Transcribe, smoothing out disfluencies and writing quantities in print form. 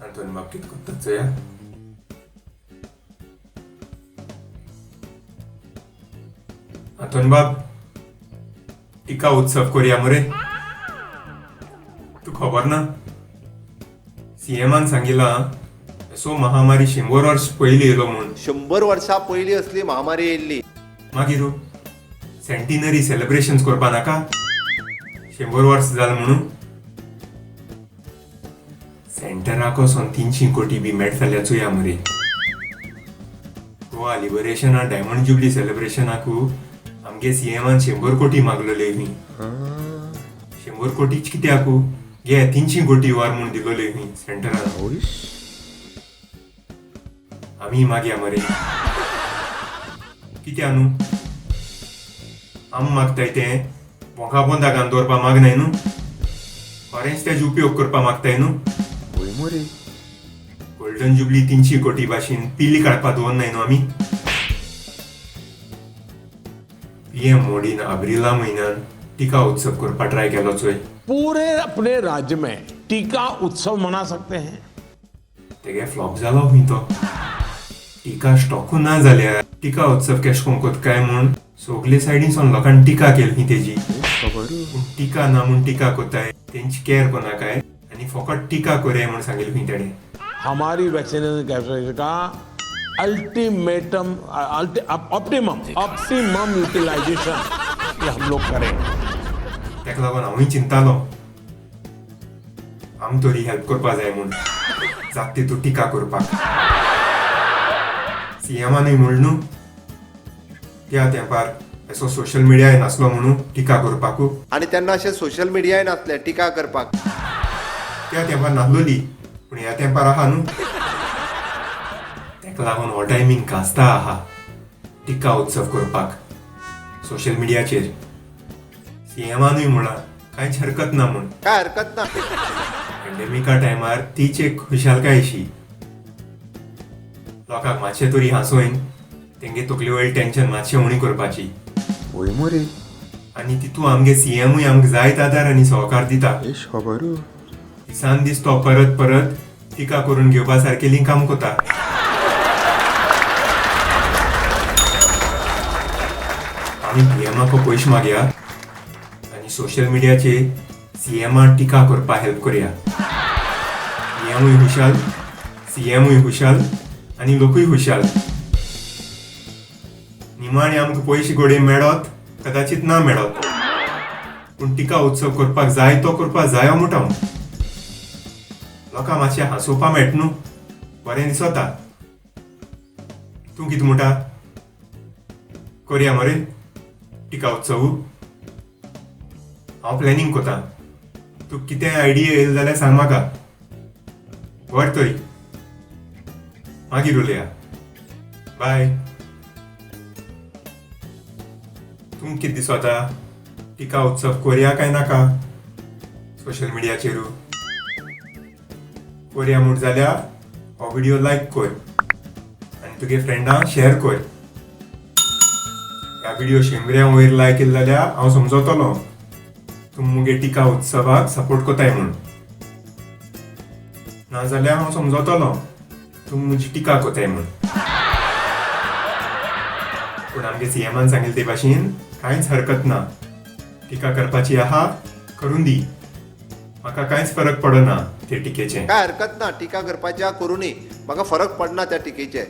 आंतोनी बाब कितें करता चोया. आंतोनी बाब, टिका उत्सव करया मरे. तूं खबर ना, सीएमान सांगिलां असो महामारी 100 वर्स पयलीं येयलो म्हूण. 100 वर्सां पयलीं असली महामारी येयल्ली. मागीर सेंटिनरी सेलिब्रेशन करपा नाका? 100 वर्स जालें म्हणून सेंटराक वचोन 300 कोटी बी मेळट जाल्यार चोया मरे. गोवा लिबरेशना डायमंड जुबली सेलिब्रेशनाकू आमगे सीएमान 100 कोटी मागलोले खंय. 100 कोटीच कित्याकू, घे 300 कोटी वर म्हूण दिलोले खंय सेंटरान. आमी मागया मरे, कित्या न्हू? आम मागताय तें बोंका बोंदा घालून दवरपा मागनाय न्हू, खरेंच तेजो उपयोग करपा मागताय न्हू. गोल्डन जुबली 300 कोटी भाशेन पिली काडपा दवरनाय न्हू आमी. पीएम मोदीन आब्रिला म्हयन्यान टिका उत्सव करपा ट्राय केलो चोय. पूरे अपने राज्य में टीका उत्सव मना सकते हैं. तेगे फ्लॉप जालो खंय तो. टिका स्टॉकू ना जाल्यार टिका उत्सव केश कोण कोत काय म्हूण सगले सायडीन लोकांनी टिका केली खंय तेजी. पूण टिका ना म्हूण टिका कोताय, तेंची केअर कोनाकाय आनी फकत टिका कोरया म्हूण सांगिल्लें खंय तेणें. हमारी वैक्सीनेशन कैपेसिटी का अल्टीमेटम ऑप्टिमम ऑप्टिमम यूटिलाइजेशन ये हम लोग करें. ताका लागून हांवूय चिंतालो आम तरी हेल्प करपा जाय म्हूण जाता तितू टिका करपाक. सीएमानूय म्हण न्हू त्या तेंपार असो सोशल मिडियाय नासलो म्हणून टिका करपाकू. आनी तेन्ना अशें सोशल मिडियाय नासलें टिका करपाक. त्या तेंपार नासलोली, पूण ह्या तेंपार आहा न्हू. ताका लागून हो टायमींग कास्ता आहा टिका उत्सव करपाक सोशल मिडियाचेर. सीएमानूय म्हळां कांयच हरकत ना म्हूण. काय हरकत ना. पॅन्डेमिका टायमार तीच एक खुशालकाय अशी लोकांक मातशें तरी हांसोवन तेंगे तकले वयलें टेंशन मातशें उणी करपाची. आनी तितू आमगे सीएमूय आमकां जायत आदार आनी सहकार दिता. दिसान दीस तो परत परत टिका करून घेवपा सारकेलीं काम करता. आमी पीएमाक पयशे मागया आनी सोशल मिडियाचेर सीएमा टिका करपाक हेल्प करया. पीएमूय खुशाल, सीएमूय खुशाल आनी लोकूय खुशाल. निमाणे आमकां पयशे घोडये मेळत, कदाचित ना मेळत, पूण टिका उत्सव करपाक जाय तो करपाक जायो म्हणटा हांव. लोकांक मातशें हांसोवपा मेळटा न्हू, बरें दिसता. तूं कितें म्हणटा? करया मरे टिका उत्सव? हांव प्लॅनिंग करता, तूं कितें आयडिया येयली जाल्यार सांग म्हाका. बरें तरी मागीर उलया, बाय. तुमकां कितें दिसता, टिका उत्सव करया काय नाका सोशल मिडियाचेरू? करया म्हूण जाल्यार हो व्हिडियो लायक कर आनी तुगे फ्रेंडांक शेअर कर. ह्या व्हिडियो 100 वयर लायक केले जाल्यार हांव समजतलो तूं मुगे टिका उत्सवाक सपोर्ट करताय म्हूण. नाजाल्यार हांव समजतलो तूं म्हजी टिका करताय म्हूण. पूण आमगे सीएमान सांगिल्लें ते भाशेन कांयच हरकत ना, टिका करपाची आहा करून दी, म्हाका कांयच फरक पडना ते टिकेचें. काय हरकत ना, टिका करपाची आहा करूनी, म्हाका फरक पडना त्या टिकेचे.